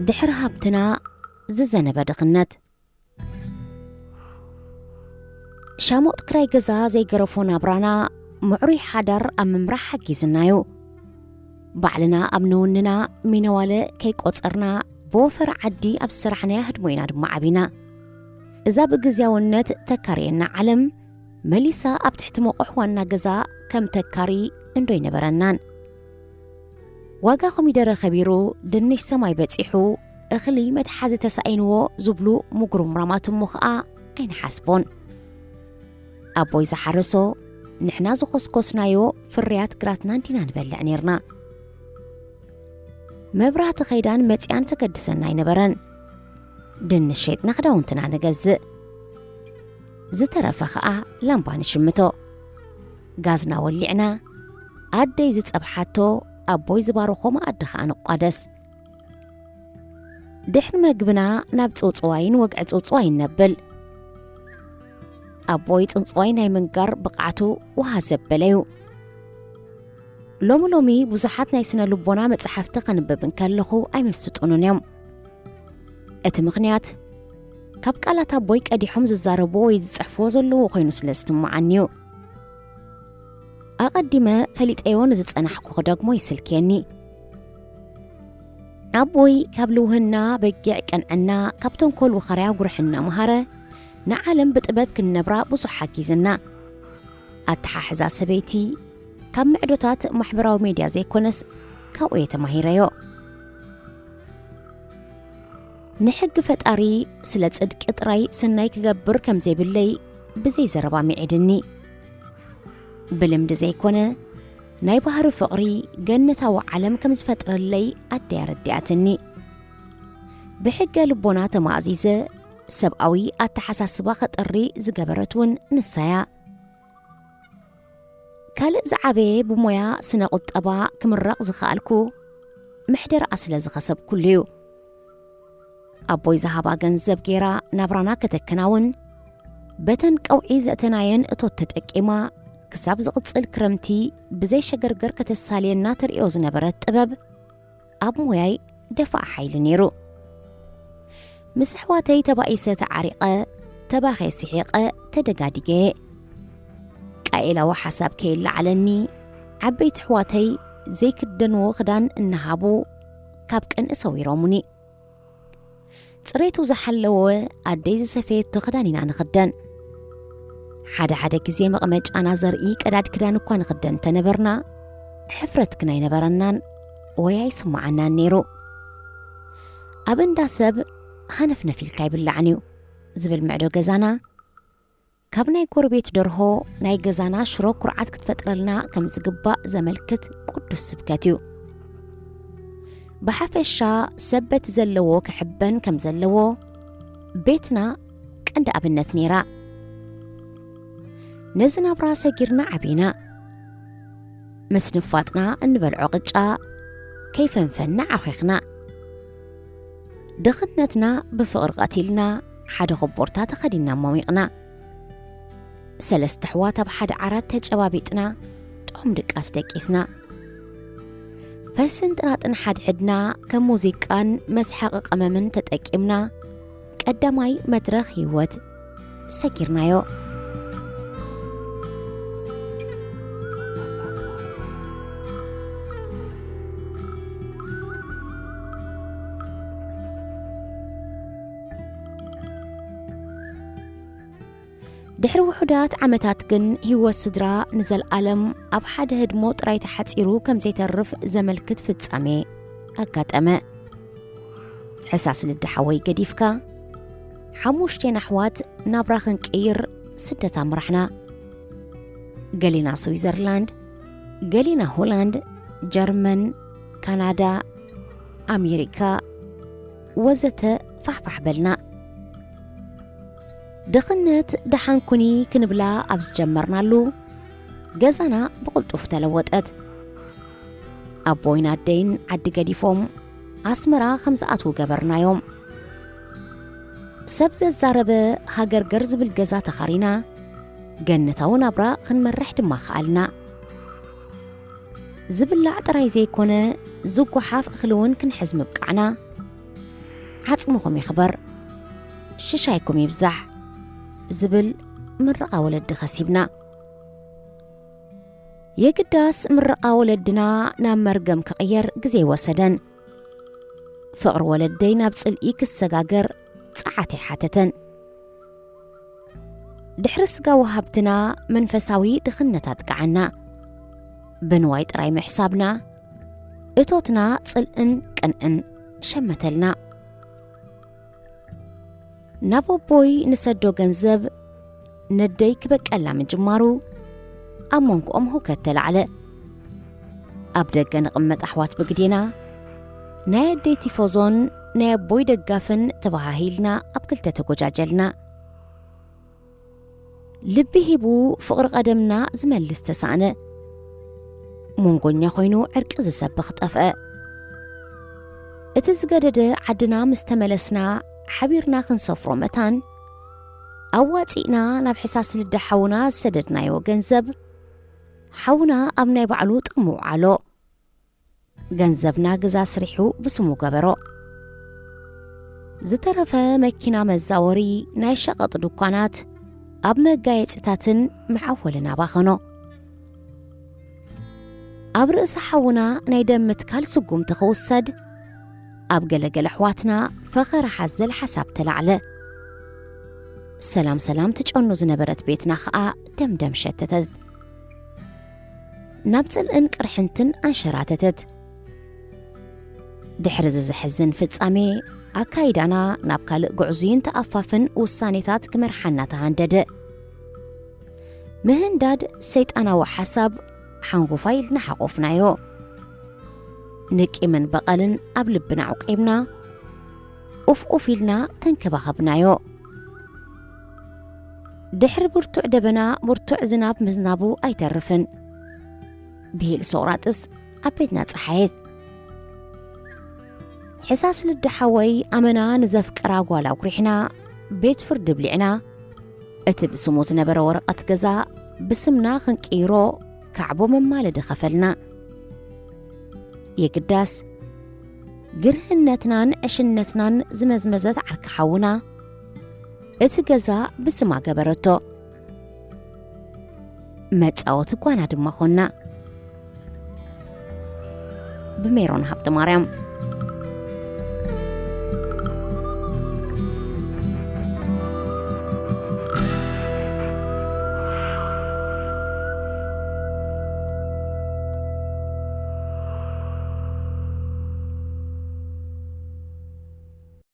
ድሕሪ ሃብትና ዝዘነበ ድኽነት። ሻሞጥ ክራይ ገዛ ዘይገረፎ ናብራና፣ ምዕሩይ ሓዳር ኣብ ምምራሕ ሓጊዝናዮ። ባዕልና ኣብ ነውንና ሚነዋለ ከይቆጸርና፣ ብወፈር ዓዲ ኣብ ዝሰራሕናያ ህድሞ ኢና ድማ ዓቢና። እዛ ብግዝያውነት ተካርየና ዓለም፣ መሊሳ ኣብ ትሕቲ መቑሕ ዋና ገዛ ከም ተካሪ እንዶ ኣይነበረናን። ዋጋ ኮሚደረ ከቢሩ፣ ድንሽ ሰማይ በጺሑ፣ እኽሊ መትሓዚ ተሳኢንዎ ዝብሉ ምጉርምራማት እሞ ኸኣ ኣይንሓስቦን። ኣቦይ ዝሓረሶ፣ ንሕና ዝኾስኮስናዮ ፍርያት ግራትና እንዲና ንበልዕ ኔርና። መብራህቲ ኸይዳን መጺኣን ዘገድሰና ኣይነበረን። ድንሽ ሸይጥና ክዳውንትና ንገዝእ። ዝተረፈ ኸኣ ላምባ ንሽምቶ። ጋዝና ወሊዕና፣ ኣደይ ዝጸብሓቶ፣ ኣቦይ ዝባረኾ መኣዲ ኸኣ ንቋደስ። ድሕሪ መግብና ናብ ጽውጽዋይን ወግዒ ጽውጽዋይን ነብል። ኣቦይ ጽውጽዋይ ናይ ምንጋር ብቕዓቱ ውሃ ዘበለዩ። ሎሚ ሎሚ ብዙሓት ናይ ስነ ልቦና መጽሓፍቲ ከንብብ እንከለኹ ኣይምስጡንን እዮም። እቲ ምኽንያት፣ ካብ ቃላት ኣቦይ ቀዲሖም ዝዛረብዎ ወይ ዝጽሕፍዎ ዘለዉ ኮይኑ ስለ ዝስምዓኒ እዩ። ኣቐዲመ ፈሊጠዮ ንዝጸናሕኩ ክደግሞ ይስልክየኒ። ኣቦይ ካብ ልውህና በጊዕ ቅንዕና፣ ካብ ተንኮል ውኸርያ ጉርሕና መሃረ፣ ንዓለም ብጥበብ ክንነብራ ብዙሕ ሓጊዝና። ኣተሓሕዛ ሰበይቲ ካብ ምዕዶታት ማሕበራዊ ሜድያ ዘይኮነስ ካብኡ እየ ተማሂረዮ። ንሕጊ ፈጣሪ ስለ ጽድቂ ጥራይ ሰናይ ክገብር ከም ዘይብለይ ብዘይ ዘረባ ምዒድኒ። ብልምዲ ዘይኮነ፣ ናይ ባህሪ ፍቕሪ ገነታዊ ዓለም ከም ዝፈጥረለይ ኣደይ ኣረዲኣትኒ። ብሕገ ልቦና ተማእዚዘ ሰብኣዊ ኣተሓሳስባ ከጥሪ ዝገበረት እውን ንሳያ። ካልእ ዝዓበየ ብሞያ ስነ ቁጠባ ክምረቕ ዝኸኣልኩ ምሕደራኣ ስለ ዝኸሰብኩሉ እዩ። ኣቦይ ዝሃባ ገንዘብ ገይራ ናብራና ከተከናውን፣ በተን ቀውዒ ዘእተናየን እቶት ተጠቂማ፣ ክሳብ ዝቕጽል ክረምቲ ብዘይ ሸገርገር ከተሳልየና ተርእዮ ዝነበረት ጥበብ፣ ኣብ ሞያይ ደፋእ ሓይሊ ነይሩ። ምስ ኣሕዋተይ ተባኢሰ ተዓሪቐ፣ ተባኸ ስሒቐ ተደጋዲገ። ቃኤላዊ ሓሳብ ከየለዓለኒ፣ ዓበይቲ ኣሕዋተይ ዘይክደንዎ ክዳን እናሃቡ ካብ ቅንኢ ሰዊሮሙኒ። ጽሬቱ ዝሓለወ ኣደይ ዝሰፈየቶ ክዳን ኢና ንኽደን። ሓደ ሓደ ግዜ መቐመጫና ዘርኢ ቀዳድ ክዳን እኳ ንኽደን እንተነበርና፣ ሕፍረት ግን ኣይነበረናን ወይ ኣይስምዓናን ነይሩ። ኣብ እንዳ ሰብ ሃነፍነፍ ኢልካ ኣይብላዕን እዩ ዝብል ምዕዶ ገዛና፣ ካብ ናይ ጎረቤት ደርሆ ናይ ገዛና ሽሮ ኩርዓት ክትፈጥረልና ከም ዝግባእ ዘመልክት ቅዱስ ስብከት እዩ። ብሓፈሻ ሰብ በቲ ዘለዎ ክሕበን ከም ዘለዎ ቤትና ቀንዲ ኣብነት ነይራ። ነዚ ናብራ ሰጊርና ዓቢና። ምስ ንፋጥና እንበልዖ ቅጫ ከይፈንፈና ዓኺኽና። ድኽነትና ብፍቕሪ ቀቲልና ሓደ ኮቦርታ ተኸዲና ሞሚቕና። ሰለስተ ኣሕዋት ኣብ ሓደ ዓራት ተጨባቢጥና ጦም ድቃስ ደቂስና። ፈስን ጥራጥን ሓድሕድና ከም ሙዚቃን መስሓቒ ቀመምን ተጠቂምና ቀዳማይ መድረኽ ህይወት ሰጊርናዮ። ድሕሪ ውሑዳት ዓመታት ግን ህይወት ስድራ ንዘለኣለም ኣብ ሓደ ህድሞ ጥራይ ተሓጺሩ ከም ዘይተርፍ ዘመልክት ፍጻሜ ኣጋጠመ። ሕሳስ ልዲ ሓወይ ገዲፍካ፣ ሓሙሽቴን ኣሕዋት ናብራ ክንቅይር ስደት ኣምራሕና። ገሊና ስዊዘርላንድ፣ ገሊና ሆላንድ፣ ጀርመን፣ ካናዳ፣ ኣሜሪካ ወዘተ ፋሕፋሕ በልና። ድኽነት ደሓን ኩኒ ክንብላ ኣብ ዝጀመርናሉ፣ ገዛና ብቕልጡፍ ተለወጠት። ኣቦይን ኣደይን ዓዲ ገዲፎም ኣስመራ ከም ዝኣትዉ ገበርናዮም። ሰብ ዘዛረበ ሃገርገር ዝብል ገዛ ተኻሪና፣ ገነታዊ ናብራ ክንመርሕ ድማ ከኣልና። ዝብላዕ ጥራይ ዘይኮነ፣ ዝጓሓፍ እኽሊ እውን ክንሕዝ ምብቃዕና፣ ዓጽምኹም ይኽበር፣ ሽሻይኩም ይብዛሕ ዝብል ምርቓ ወለዲ ከሲብና። የግዳስ ምርቓ ወለድና ናብ መርገም ክቕየር ግዜ ኣይወሰደን። ፍቕሪ ወለደይ ናብ ጽልኢ ክሰጋገር ጸዓት ኣይሓተተን። ድሕሪ ስጋዊ ሃብትና መንፈሳዊ ድኽነት ኣጥቅዓና። ብንዋይ ጥራይ ምሕሳብና፣ እቶትና ጽልእን ቅንእን ሸመተልና። ናብ ኣቦይ ንሰዶ ገንዘብ ነደይ ክበቀላ ምጅማሩ፣ ኣብ መንጎኦም ህውከት ተላዕለ። ኣብ ደገ ንቕመጥ ኣሕዋት ብግዴና፣ ናይ ኣደይ ቲፎዞን ናይ ኣቦይ ደጋፍን ተባሃሂልና ኣብ ክልተ ተጎጃጀልና። ልቢ ሂቡ ፍቕሪ ቀደምና ዝመልስ ተሳእነ። መንጎኛ ኮይኑ ዕርቂ ዝሰብኽ ጠፍአ። እቲ ዝገደደ ዓድና ምስ ተመለስና፣ ሓቢርና ክንሰፍሮ መታን፣ ኣዋጺእና ናብ ሕሳስ ልደ ሓውና ዝሰደድናዮ ገንዘብ፣ ሓውና ኣብ ናይ ባዕሉ ጥቕሚ ውዓሎ። ገንዘብና ገዛ ስሪሑ ብስሙ ገበሮ። ዝተረፈ መኪና መዛወሪ፣ ናይ ሸቐጥ ድኳናት፣ ኣብ መጋየጺታትን መዓወልን ኣባኸኖ። ኣብ ርእሲ ሓውና ናይ ደም ምትካል ስጉምቲ ክውሰድ፣ ኣብ ገለገለ ኣሕዋትና ፈኸራ ሓዘል ሓሳብ ተላዕለ። ሰላም ሰላም ትጨኑ ዝነበረት ቤትና ኸኣ ደምደም ሸተተት። ናብ ጽልእን ቅርሕንትን ኣንሸራተተት። ድሕሪ እዚ ዘሕዝን ፍጻሜ፣ ኣካይዳና ናብ ካልእ ግዕዙይን ተኣፋፍን ውሳኔታት ክመርሓና ተሃንደደ። ምህንዳድ ሰይጣናዊ ሓሳብ ሓንጎፋይ ኢልና ሓቆፍናዮ። ንቂምን በቐልን ኣብ ልብና ዓቂብና፣ ኡፍ ኡፍ ኢልና ተንከባኸብናዮ። ድሕሪ ብርቱዕ ደበና፣ ብርቱዕ ዝናብ ምዝናቡ ኣይተርፍን። ብሂል ሶቕራጥስ ኣብ ቤትና ጸሓየት። ሕሳስ ልዲ ሓወይ ኣመና ንዘፍቅራ ጓል ኣጉሪሕና፣ ቤት ፍርዲ ብሊዕና፣ እቲ ብስሙ ዝነበረ ወረቐት ገዛ ብስምና ክንቅይሮ ካዕቦ መማለዲ ኸፈልና። የግዳስ፣ ግርህነትናን ዕሽነትናን ዝመዝመዘት ዓርኪ ሓውና፣ እቲ ገዛ ብስማ ገበረቶ። መጻወቲ ጓና ድማ ኾንና። ብሜሮን ሃብተማርያም።